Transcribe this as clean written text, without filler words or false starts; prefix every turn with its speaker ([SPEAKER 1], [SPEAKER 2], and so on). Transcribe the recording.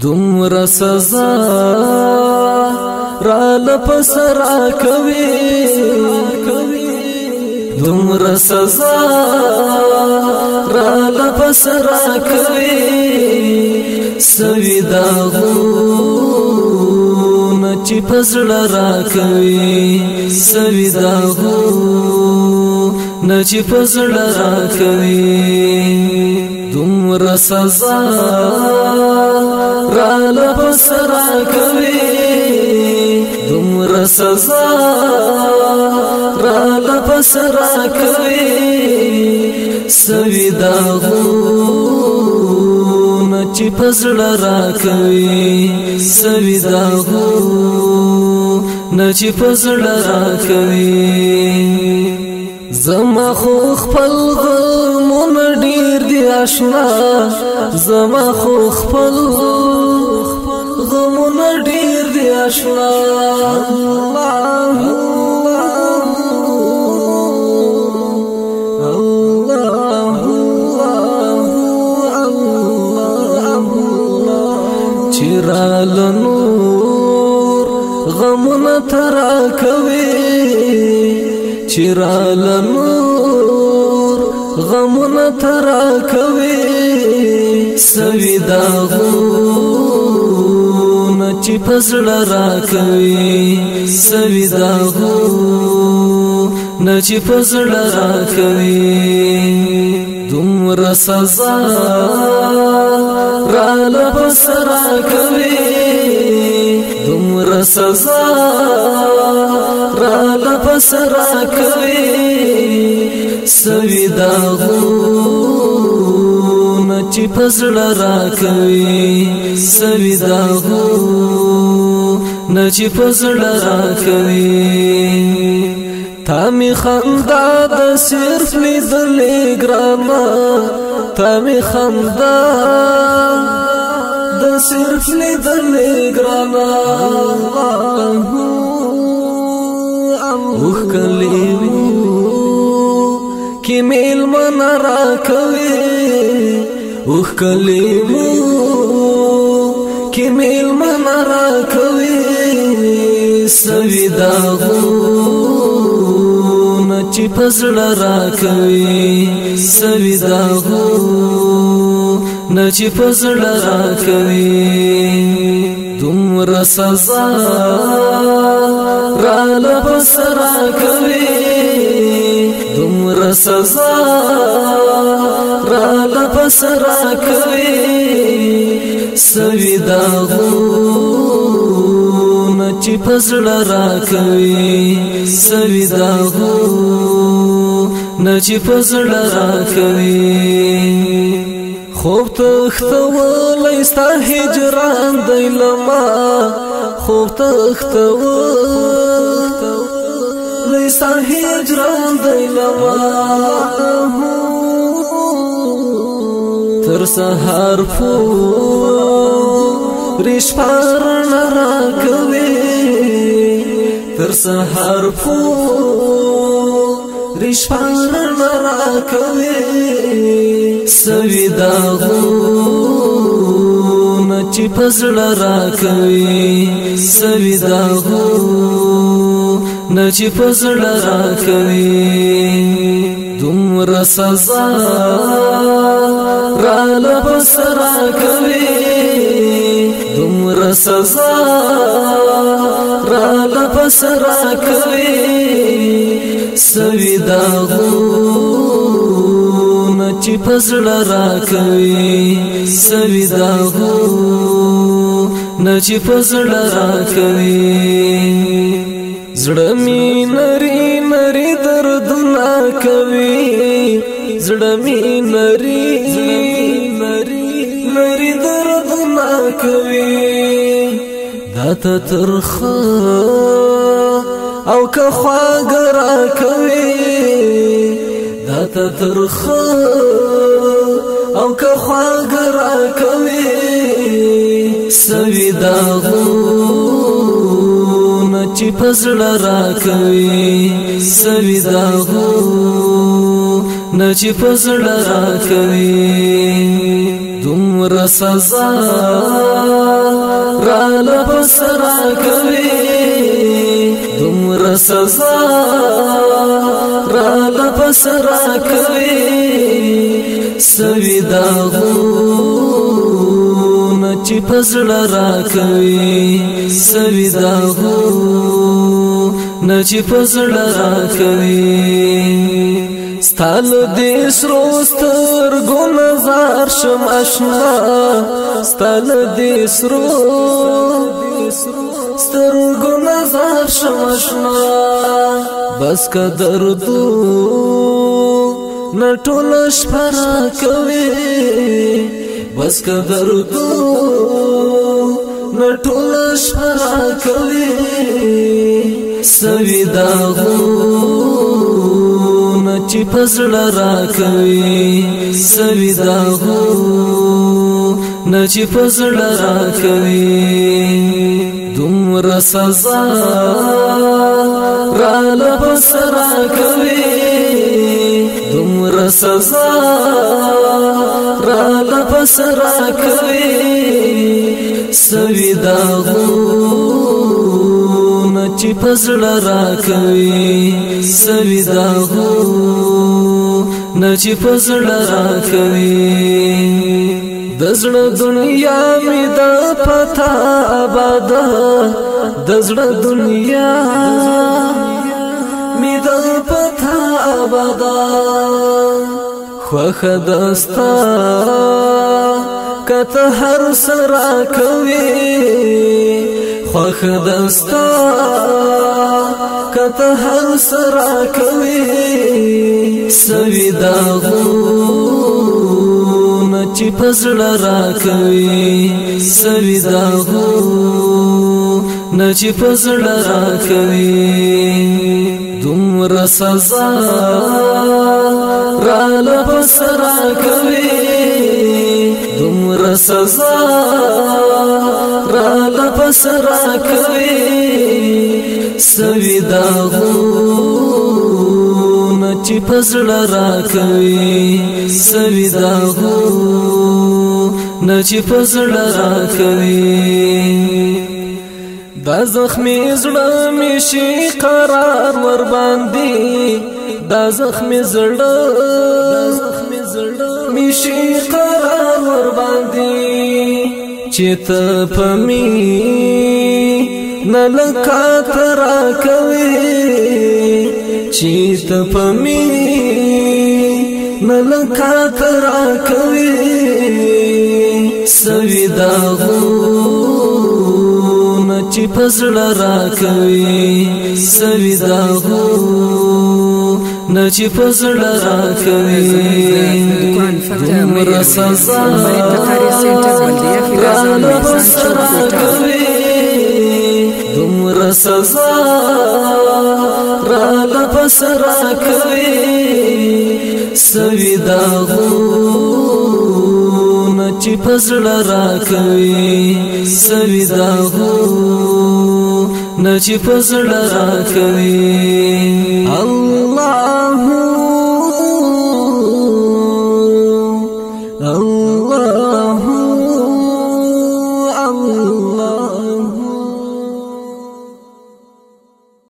[SPEAKER 1] دومره سزا را لپس را کوي، دومره سزا را لپس را کوي، سوي داغونه چې پزړه را کوي، سوي داغونه چې پزړه را کوي، دومره سزا را لپس را کوي، دومره سزا را لپس را کوي، سوي داغونه چې پزړه را کوي، سوي داغونه چې پزړه را کوي. زما خو خپل غمونه ډیر دي آشنا، زما خو خپل غمونه ډیر دي آشنا، الله الله الله. چې راله نور غمونه ترا کوي، چې راله نور غمونه ترا کوي، سوي داغونه چې پزړه را کوي، سوي داغونه چې پزړه را کوي، دومره سزا را لپس را کوي، دومره سزا را لپس را کوي، سوي داغونه چې پزړه را کوي، سوي داغونه چې پزړه را کوي. تا می خندا د صرف لیدلې ګرانه، تا می خندا د صرف لیدلې ګرانه، اوښکلې کې میلمنه را کوي، اوښکلې مو کې میلمنه را کوي، سوي داغونه چې پزړه را کوي، سوي داغونه چې پزړه را کوي، دومره سزا را لپس را کوي، دومره سزا را لپس را کوي، سوي داغونه چې پزړه را کوي، سوي داغونه چې پزړه را کوي. خوب تختولې ستا هجران دی لما، خوب تختولې ستا هجران دی لما، تر سهار پورې شپه رڼا راکوي، تر سهار پورې شپه رڼا راکوي، سوي داغونه چې پزړه راکوي، سوي داغونه چې پزړه راکوي، دومره سزا را لپس را کوي، دومره سزا را لپس را کوي، سوي داغونه چې پزړه را کوي، سوي داغونه چې پزړه را کوي. زړه می نری نری دردونه کوي، زړه می نری نری نری دردونه کوي، دا ته ترخه او که خواږه را کوي، دا ته ترخه او که خواږه را کوي، سوي داغونه چې پزړه را کوي، سوي داغونه چې پزړه را کوي، دومره سزا دومره سزا را لپس را کوي، سوي داغونه چې پزړه را کوي، سوي داغونه چې پزړه را کوي. ستال دې سرو سترګو نظر شم اشنا، ستال دې سرو سترګو نظر شم اشنا. بس که دردو نټول شپه را کوي، بس که دردو نټول شپه را کوي. سوي داغونه چې پزړه را کوي، سوي داغونه چې پزړه را کوي. دومره سزا را لپس را کوي، دومره سزا را لپس را کوي. سوي داغونه چې پزړه را کوي، سوي داغونه چې پزړه را کوي. د زړه دنیا می د پتا آباد، د زړه دنیا می د پتا آباد. خوخ دستا کته هر سرا کوي، خوخ دستا کته هر سرا کوي. سوي داغونه چې پزړه را کوي، سوي داغونه چې پزړه را کوي. دومره سزا را لپس را کوي، دومره سزا را لپس را کوي. سوي داغونه چې پزړه را کوي، سوي داغونه چې پزړه را کوي. دا زخمی زړه می شي قرار ور باندې، دا زخمی زړه می شي قرار ور باندې. چې ته پمی نلکا ترا کوي، چې ته پمی نلکا ترا کوي. سوي داغونه چې پزړه را کوي، سوي داغونه چې پزړه را کوي. دومره سزا را لپس را کوي، دومره سزا را لپس را کوي. سوي داغونه چې پزړه را کوي، سوي داغونه چې پزړه را کوي. الله.